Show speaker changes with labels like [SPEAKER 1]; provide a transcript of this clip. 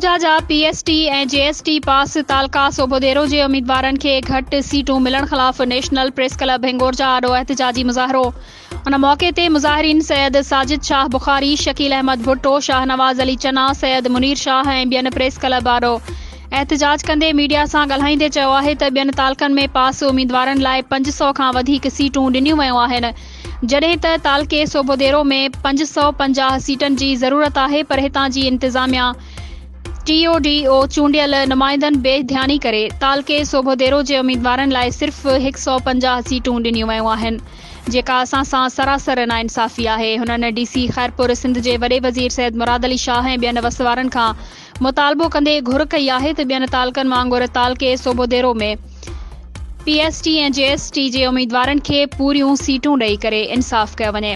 [SPEAKER 1] هنگورجا جا P S T ۽ G S T pass تعلقه سوڀوديرو جي اميدوارن کي گهٽ سيٽون ملڻ خلاف نيشنل پريس ڪلب هنگورجا آڏو احتجاجي مظاهرو. ان موقعي تي مظاهرين سيد ساجد شاهه بخاري، شڪيل احمد ڀٽو، شاهنواز علي چنا، سيد منير شاهه ۽ ٻين پريس ڪلب آڏو احتجاج ڪندي ميڊيا سان ڳالهائيندي چيو آهي ته ٻين تعلقن ۾ پاس اميدوارن لاء 500 کان وڌيڪ سيٽون ڏنيون ويون آهن جڏهن ته تعلقي سوڀوديرو ۾ 550 سيٽن جي ضرورت آهي پر هتان جي انتظاميا ٽي او ڊي او چونڊيل نمائندن بي ڌياني ڪري تعلقي سوڀوديرو جي اميدوارن لاء صرف 150 سيٽون ڏنيون ويون آهن جيڪا اسان سان سراسر ناانصافي آهي هنن ڊي سي خيرپور سنڌ جي وڏي وزير سيد مراد علي شاهه ۽ ٻين وس وارن کان مطالبو ڪندي گهر ڪئي آهي ته ٻين تعلقن وانگر تعلقي Sobhodero ۾ P S T ۽ G S T جي اميدوارن کي پوريون سيٽون ڏئي ڪري انصاف ڪيو وڃي.